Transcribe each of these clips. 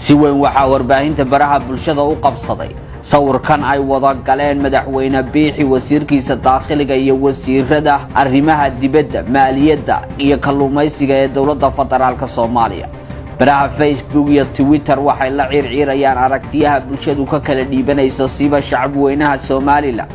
Si weyn waxaa warbaahinta baraha bulshada u qabsaday sawirkan ay wada galeen Madaxweyne Biixi, wasiirkiisa daakhiliga iyo wasiirada arrimaha dibadda, maaliyadda iyo kalluumaysiga ee dowladda federaalka Soomaaliya. Baraha Facebook iyo Twitter waxay la ciirciirayaan aragtiyaha bulshadu ka kala dhiibanayso, siiba shacabweynaha Somaliland,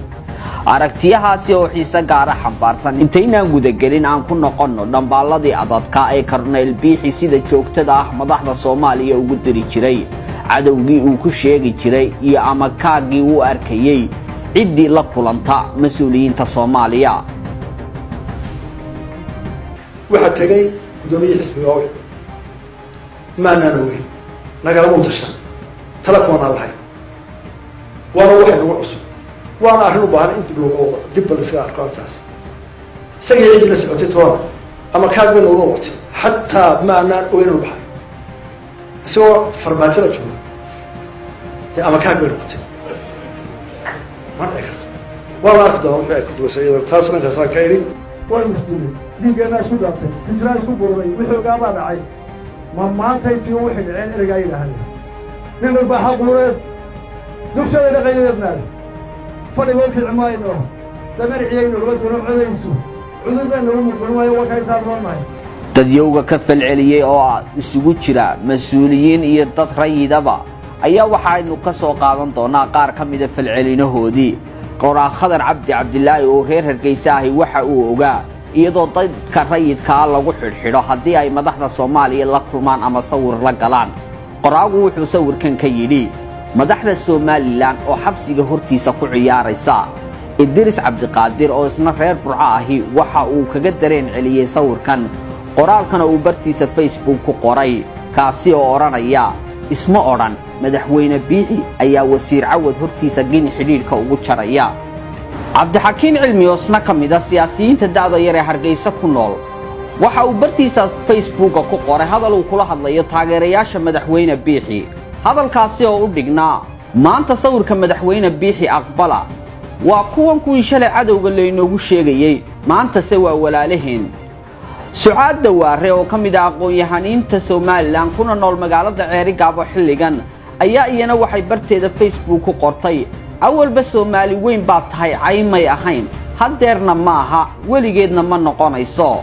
aragtiyahaasi oo xiise gaara xambaarsan. Intaynaan gudagelin, aan ku noqonno dhambaaladii adadka ee Korneyl Biixi sida joogtada ah madaxda Soomaaliya ugu diri jiray, cadowgii uu ku sheegi jiray iyo ama kaagii uu arkayey ciddii la kulanta mas-uuliyiinta Soomaaliya. Waxaa tegay guddoomiyihii xisbiga owe, maanaan ogeyn, nagalama tashan, telefoonaan lahayn. Waana waxay nagu cusub, waana arrin u baahan in dib looga wado, dibba laiskaga arko arrintaas. Isagii ciddii la socotay toona ama kaag bay nooga watay, xataa maanaan ogeyn inu baxay isagoo Farmaajada jooga. Dee ama kaag bay noqotay, ma dhici karto. Waa la arki doonaa wixii ay ku duwaysa iyadoo taasna. Intaasaan ka idhi. Waynu isdilay, dhiiggeenaa isku daatay, hijraa isku bururay, wixii ogaabaa dhacay. Ma maantay tii wixii dhaceen ereygaa yidhaahdeen nin dharbaaxa quureed dugsada dhaqayadeednaale fadhigoo kici mayno, damarciyaynu laba duno codayso, cudur baa nagu muqin waayo, waa kaytaan roonnahay. Dadyowga ka falceliyey oo isugu jira mas-uuliyiin iyo dad rayidaba ayaa waxaynu ka soo qaadan doonaa qaar ka mida falcelinahoodii. Qoraa Khadar Cabdi Cabdilaahi oo reer Hargeysa ahi waxa uu ogaa iyadoo dadka rayidkaa lagu xidhxidho haddii ay madaxda Soomaaliya la kulmaan ama sawir la galaan. Qoraagu wuxuu sawirkan ka yidhi: "Madaxda Somaliland oo xabsiga hortiisa ku ciyaaraysa." Idris Cabdiqaadir oo isna reer Burco ahi waxa uu kaga dareen celiyey sawirkan qoraalkana uu bartiisa Facebook ku qoray, kaasi oo odhanaya: "Isma odhan Madaxweyne Biixi ayaa Wasiir Cawad hortiisa gini xidhiidhka ugu jaraya." Cabdixakiin Cilmi oo isna ka mid a siyaasiyiinta da'da yar ee Hargeysa ku nool waxa uu bartiisa Facebooka ku qoray hadal uu kula hadlayo taageerayaasha Madaxweyne Biixi, hadalkaasi oo u dhignaa: "Maanta sawirka Madaxweyne Biixi aqbala. Waa kuwan kuwii shalay cadowga laynoogu sheegayey, maantase waa walaalaheen." Sucaad Dawaare oo ka mid ah aqoon-yahaniinta Somaliland kuna nool magaalada Ceerigaabo xilligan ayaa iyana waxay barteeda Facebook ku qortay: "Awalba Soomaali weyn baad tahay, caymay ahayn, haddeerna ma aha, weligeedna ma noqonayso."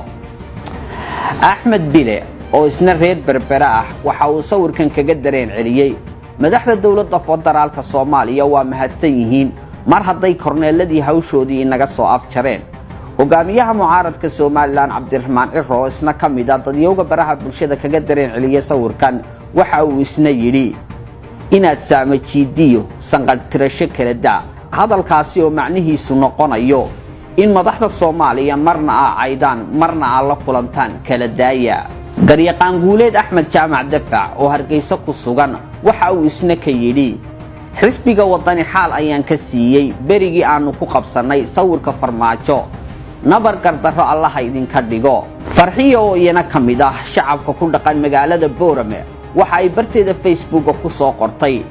Axmed Bile oo isna reer Berbere ah waxa uu sawirkan kaga dareen celiyey: "Madaxda dowladda federaalka Soomaaliya waa mahadsan yihiin mar hadday korneeladii hawshoodii inaga soo afjareen." Hogaamiyaha mucaaradka Somaliland Cabdiraxmaan Ciro oo isna ka mid a dadyowga baraha bulshada kaga dareen celiyey sawirkan waxa uu isna yidhi: "Inaad saamajiidiyo sanqadhtirasho kala daa." Hadalkaasi oo macnihiisu noqonayo in madaxda Soomaaliya marna aa caydaan, marna aa la kulantaan, kala daaya. Garyaqaan Guuleed Axmed Jaamac Dafac oo Hargeysa ku sugan waxa uu isna ka yidhi: "Xisbiga Waddani xaal ayaan ka siiyey berigii aannu ku qabsannay sawirka Farmaajo. Nabar gardarro Allaha idinka dhigo." Farxiya oo iyana ka mid ah shacabka ku dhaqan magaalada Boorame waxa ay barteeda Facebooka ku soo qortay: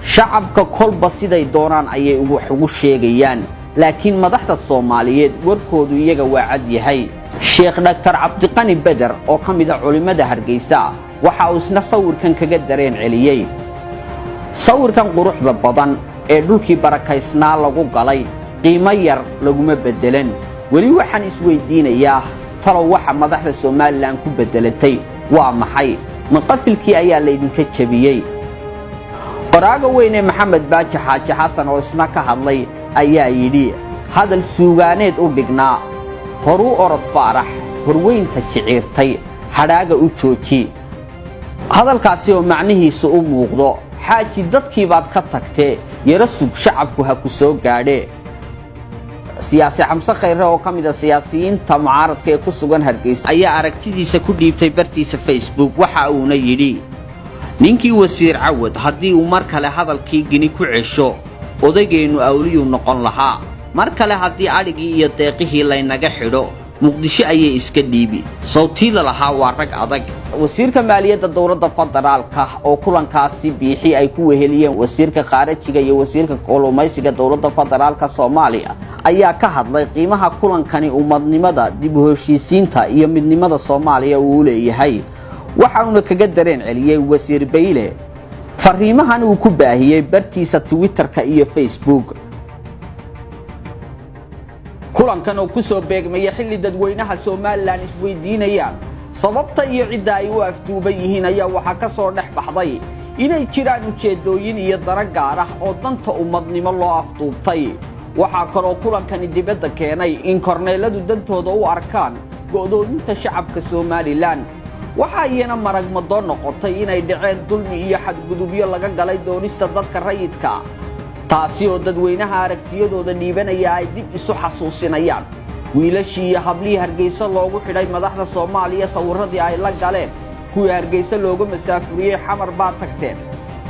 "Shacabka kolba siday doonaan ayay wax ugu sheegayaan, laakiin madaxda Soomaaliyeed warkoodu iyaga waa cad yahay." Sheekh Dhaktar Cabdiqani Beder oo ka mid a culimmada Hargeysa waxa uu isna sawirkan kaga dareen celiyey: "Sawirkan quruxda badan ee dhulkii barakaysnaa lagu galay qiimo yar laguma beddelan. Weli waxaan isweydiinayaa, talow waxa madaxda Somaliland ku beddelatay waa maxay? Maqafilkii ayaa laydinka jebiyey?" Qoraaga weyne Maxamed Baaji Xaaji Xasan oo isna ka hadlay ayaa yidhi hadal suugaaneed u dhignaa: "Horuu orod Faarax, horweynta jiciirtay hadhaaga u jooji." Hadalkaasi oo macnihiisu u muuqdo: xaaji, dadkii baad ka tagtee, yaro sug, shacabku ha ku soo gaadhe. Siyaasi Xamse Khayre oo ka mid a siyaasiyiinta mucaaradka ee ku sugan Hargeysa ayaa aragtidiisa ku dhiibtay bartiisa Facebook. Waxa uuna yidhi: "Ninkii Wasiir Cawad haddii uu mar kale hadalkii gini ku cesho, odaygeennu awliyuu noqon lahaa. Mar kale haddii adhigii iyo deeqihii laynaga xidho, Muqdisho ayay iska dhiibi. Sawtii lalahaa waa rag adag." Wasiirka maaliyadda dowladda federaalka oo kulankaasi Biixi ay ku weheliyeen wasiirka khaarajiga iyo wasiirka kalluumaysiga dowladda federaalka Soomaaliya ayaa ka hadlay qiimaha kulankani ummadnimada, dib u heshiisiinta iyo midnimada Soomaaliya uu leeyahay. Waxauna kaga dareen celiyey Wasiir Bayle fariimahan uu ku baahiyey bartiisa Twitterka iyo Facebook. Kulankan oo ku soo beegmaya xilli dadweynaha Somalilan isweydiinayaan sababta iyo cidda ay u afduuban yihiin, ayaa waxaa ka soo dhex baxday inay jiraan ujeeddooyin iyo dara gaar ah oo danta ummadnimo loo afduubtay. Waxaa kaloo kulankani dibadda keenay in korneeladu dantooda u arkaan go'doominta shacabka Somalilan. Waxaa iyana maragmadoo noqotay inay dhaceen dulmi iyo xadgudubyo laga galay doonista dadka rayidka, taasi oo dadweynaha aragtiyadooda dhiibanaya ay dib isu xasuusinayaan wiilashii iyo hablihii Hargeysa loogu xidhay madaxda Soomaaliya sawirradii ay la galeen, kuwii Hargeysa looga masaafuriyey Xamar baa tagteen,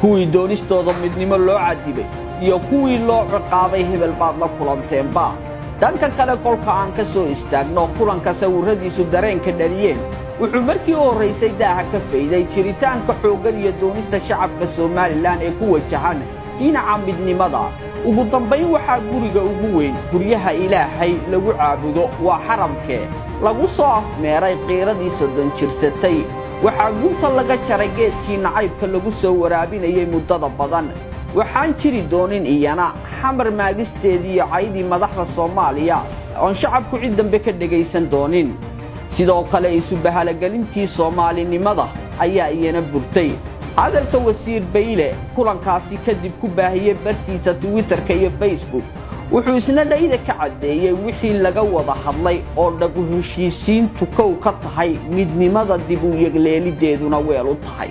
kuwii doonistooda midnimo loo cadibay iyo kuwii loo ciqaabay hebel baad la kulanteenba. Dhanka kale, kolka aan ka soo istaagno kulanka sawirradiisu dareenka dhaliyeen, wuxuu markii u horraysay daaha ka fayday jiritaanka xooggan iyo doonista shacabka Somalilan ee ku wajahan dhinaca midnimada. Ugu dambayn, waxaa guriga ugu weyn guryaha Ilaahay lagu caabudo, waa xaramkee, lagu soo afmeeray qiiradii 30 jirsatay. Waxaa gunta laga jaray geedkii nacaybka lagu soo waraabinayay muddada badan. Waxaan jiri doonin iyana Xamar maagisteedii iyo caydii madaxda Soomaaliya oon shacabku cid dambe ka dhegaysan doonin. Sidoo kale, isu bahalogelintii Soomaalinimada ayaa iyana burtay. Hadalka Wasiir Bayle kulankaasi kadib ku baahiyey bartiisa Twitterka iyo Facebook wuxuu isna dhayda ka caddeeyey wixii laga wada hadlay oo dhabu heshiisiintu kow ka tahay, midnimada dib u yegleelideeduna weel u tahay.